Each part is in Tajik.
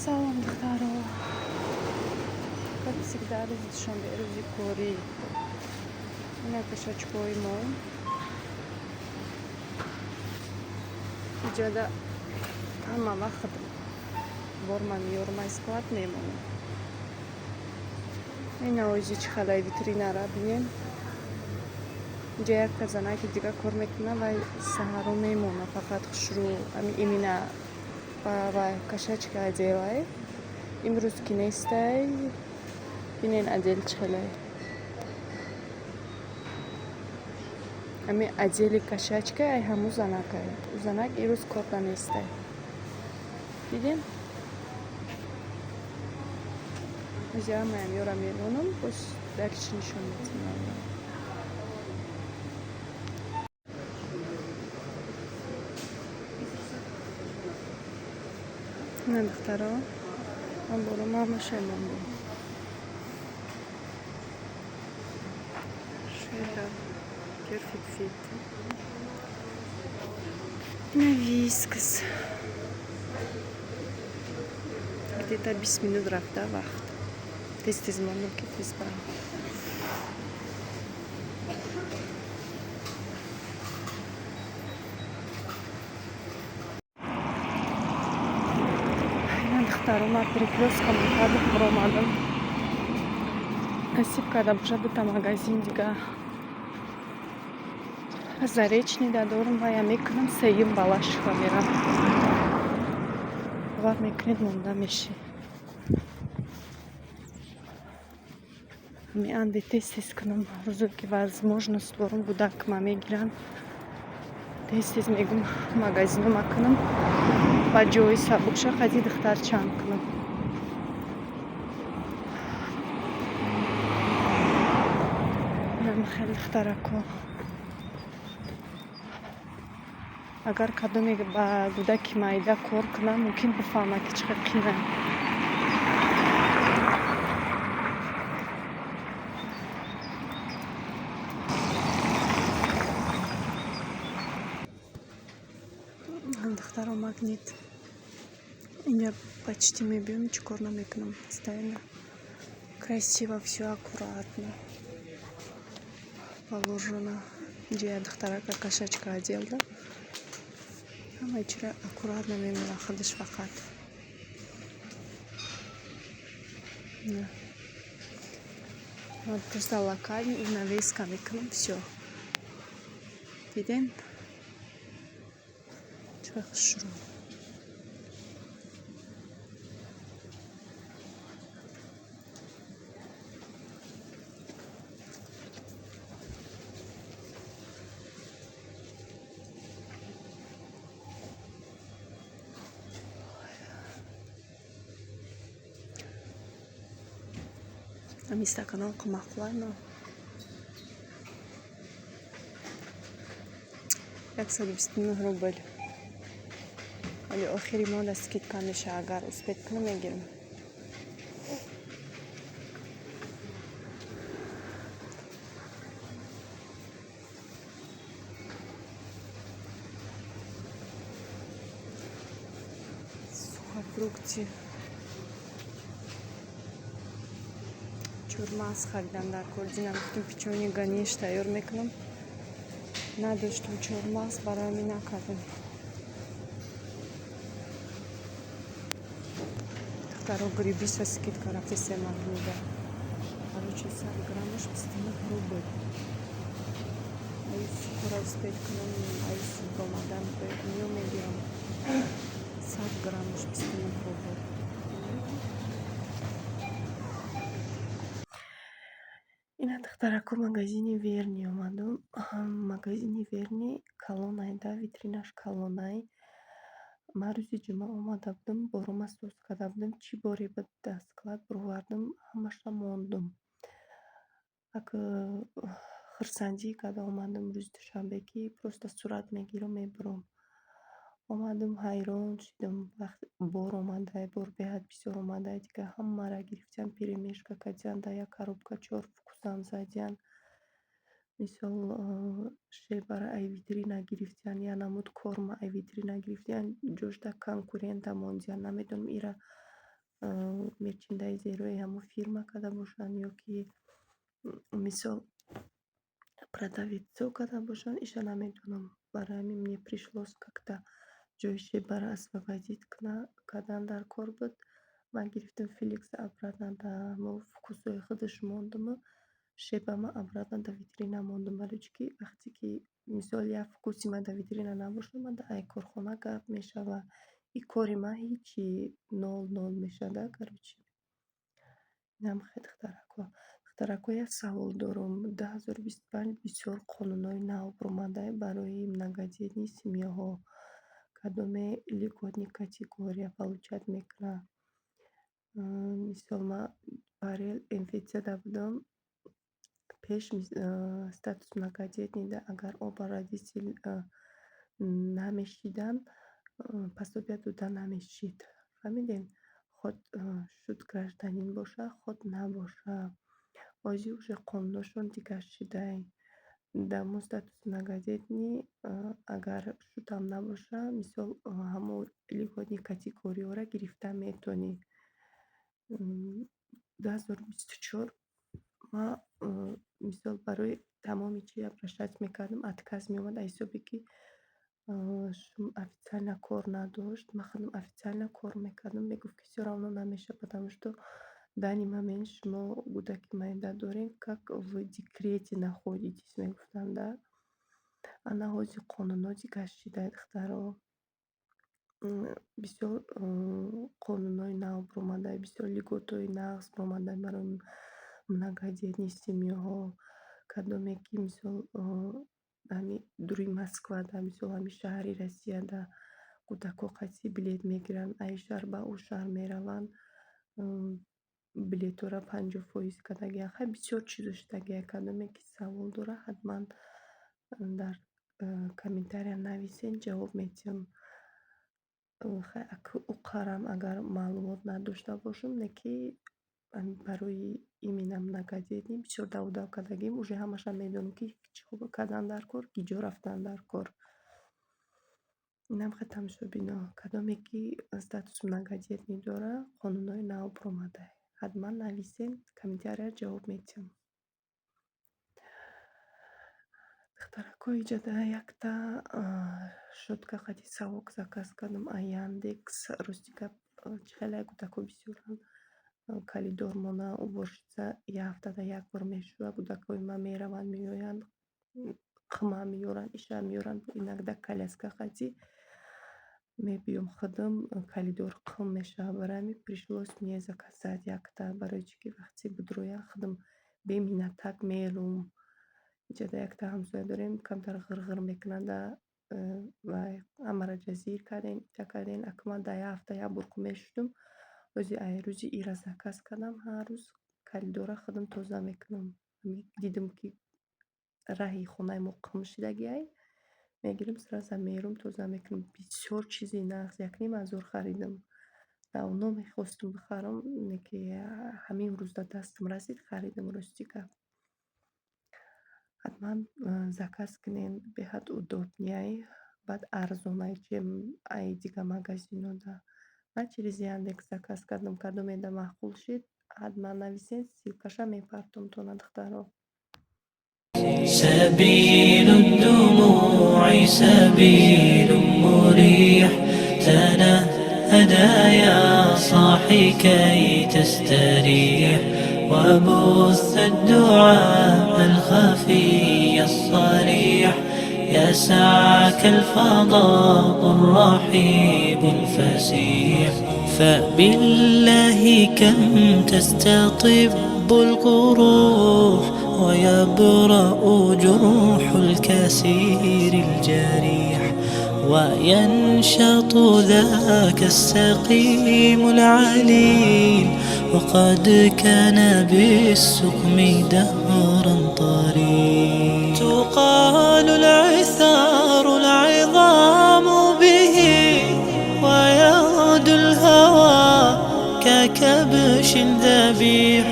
Салом, духтаро! Как всегда, рӯзи душанбе, рӯзи корӣ. Ина кошачкои мо. Иҷода ҳама вақт борма меёрма, склад мемонам. Ина ози чӣ халай витринара бинем. Инҷа якта занаки дига кор мекуна, вай саҳаро мемона, фақат хушрӯ ами имина ва кошачка отделай. Имрӯз ки нестай, бинен отдел чӣ хелай. Ами отдели кошачка ай ҳамун занакай. Ӯ занак ирӯз корда нестай. Дидем? Ози ҳамаям ёра мемонам, боз як чӣ нишон метиҳам. Ина, духтаро, ман бором ҳамаша мондем. Шеда Perfect Fit. Ина Вискас. Где-то 20 минут рафта вақт. Тез тез мондам, ки тез барам. Ина, духтаро, ман перекрёсткам кардам, баромадам. Насиб карда бошад, дута магазин дига Заречный да дорум, вая мекунам, сеюм Балашиха мерам. Бовар мекунед, монда мешӣ. Ҳами анде тез тез кунам, рӯзое ки возможность дорум, гудакма мегирам. Тез тез мегум магазинома кунам ба ҷои сабукша қади духтарчаам кунам. Инам хеле, духтарако. Агар кадоме ба гудаки майда кор кунам, мумкин бифаҳмад, ки чӣ қадр қийна. Духтаро, Магнит. Инҷа почти мебиём, ҳеҷ кор намекунам постоянно. Красиво, всё аккуратно положено. Инҷа як духтарака кошачка отделда. Ҳамаи чиро аккуратно мемонад худаш фақат. На. Ман просто локально и навеска мекунам, всё. Дидем? Чӣ қадр хушрӯ. Ҳами стаканҳо маъқулай ма. 129 рубл. Вале охири моҳ скидка мешавад, агар успеть кунам, мегирам. Сухофрукты. Чормағз харидам дар корзина. Гуфтем, печенье Ганеш тайёр мекунам. Надоштум чормағз, барои ҳамин накардем. Духтаро, гриби со скидка рафтеся Магнида. Короче, 100 граммаш 29 рубл. Ай скоро успеть кунам, ай суд омадан меём, мегирам. 100 граммаш 29 рубл. Ина, духтарако, магазини Верни омадум. Магазини Верни калонай да, витринаш калонай. Ман рӯзи ҷумъа омада будам, борума соз карда будам. Чӣ боре буд, дар склад бировардам, ҳамаша мондум. Ак хурсандӣ карда омадам рӯзи душанбе, ки просто сурат мегирам, мебурам. Омадам, ҳайрон шудам. Вақт бор омадай, бор беҳад бисёр омадай. Дига ҳамаро гирифтиям, перемешка кардиям, дар як коробка чор вкусам задиям. Мисол, шебара ай витрина гирифтиян, як намуд корма ай витрина гирифтиян, ҷошта конкурента мондиян. Намедонам, ира Мерчендайзерои ҳамон фирма карда бошанд ё ки, мисол, продавецо карда бошанд, иша намедонам. Барои ҳамин мне пришлось как-то ҷои шебара освободить кардан дар кор буд. Ман гирифтам, Феликса обратно дар ҳамон вкусҳои худаш мондуму шебама обратно дар витрина мондум. Барои чӣ ки вақте ки, мисол, як вкуси ман дар витрина набошад, ман дар ай корхона гап мешавад. И кори ман ҳичи нол нол мешавад, короче. Инам хел, духтарако. Духтарако, як савол дорум. 2025 бисёр қонунҳои нав баромада барои многодетный семьяҳо. Кадоме льготный категория получать мекунад. Мисол, ман парел МФЦда будам. Пеш статус многодетныйда агар оба родитель намешиданд, пособия дода намешид. Фаҳмидем? Хоть шуд гражданин боша, хоть набоша. Ҳозир уже қонуношон дигар шидай. Дар ҳамон статус многодетный агар шудам набоша, мисол, ҳамон льготный категорияҳоро гирифта метавонӣ. 2024 ман, мисол, барои тамоми чи обращать мекардам, отказ меомад аз ҳисобе ки официально кор надошт. Ман худам официально кор мекардам. Мегуфт, ки всё равно намешавад, потому что данный момент шумо кӯдаки майда доред, как в декрете находитесь, мегуфтанд да. Ана ҳозир қонунҳо дигар шидай, духтаро. Бисёр қонунҳои нав баромада, бисёр льготҳои нағз баромада барои многодетный семьяҳо. Кадоме ки, мисол, ҳамин дури Москвада, мисол, ҳамин шаҳри Россияда кӯдакҳо қатъи билет мегиранд, аз ин шаҳр ба он шаҳр мераванд, билетҳоро 50% кардагианд. Хай, бисёр чизо шудагиа. Кадоме ки савол дорад, ҳатман дар комментария нависен, ҷавоб медиҳам. Хай, уқарам агар маълумот надошта бошам, не ки барои именно многодетный бисёр даву-дав кардагим, уже ҳамаша медонам, ки чӣ кардан дар кор, ки ҷо рафтан дар кор. Инам хел, тамошобино. Кадоме ки статус многодетный дорад, қонунҳои нав баромада. Ҳатман нависен, комментария, ҷавоб медиҳам. Духтарако, иҷода якта щётка қади Совок заказ кардам аз Яндекс. Рости гап, чӣ хеле кӯдакҳо бисёранд. Коридормона уборщица як ҳафтада як бор мешӯяд. Кӯдакҳои ман мераванд, меоянд, қима меёранд, иша меёранд. Иногда коляска қади мебиём худам, коридор қим мешавад. Барои ҳамин пришлось мне заказать якта, барои чӣ ки вақте бидроянд, худам беминнатак мерум. Иҷода якта ҳамсоя дорем, камтар ғир-ғир мекунада ва ҳамаро ҷазир кардем, ита кардем. Ака ман дар як ҳафта як бор мешудум. Ҳозир ай рӯзи ира заказ кардам, ҳар рӯз коридорро худам тоза мекунам. Дидам, ки раҳи хонаи мо қим шидагиай, мегирам, сразу мерум, тоза мекунам. Бисёр чизи нағз, 1500 харидам. Давно мехостум бихарам, не ки ҳамин рӯз дар дастам расид, харидам, рости гап. Ҳатман заказ кунед, беҳад удобныйай, баъд арзонай, чем ай дигар магазинҳода. Ман через Яндекс заказ кардам. Кадомеда маъқул шид, ҳатман нависен, ссылкаша мепартом тона, духтаро. سبيل الدموع سبيل مريح، تنهدى يا صاحي كي تستريح، وبث الدعاء الخفي الصريح، يسعك الفضاء الرحيب الفسيح. فبالله كم تستطب القروح، ويبرأ جرح الكثير الجريح، وينشط ذاك السقيم العليل، وقد كان بالسقم دهرا طريق. تقال العثار العظام به، ويغدو الهوى ككبش ذبيح،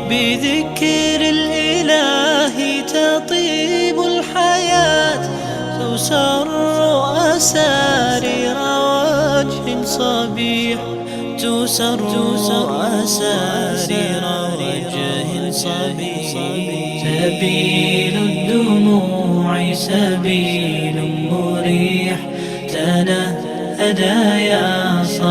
بذكر الإله تطيب الحياة، تسر أسارير وجه صبيح. المصابيح تسر أسارير وجه صبيح. سبيل الدموع سبيل مريح، تنهدى يا صاح.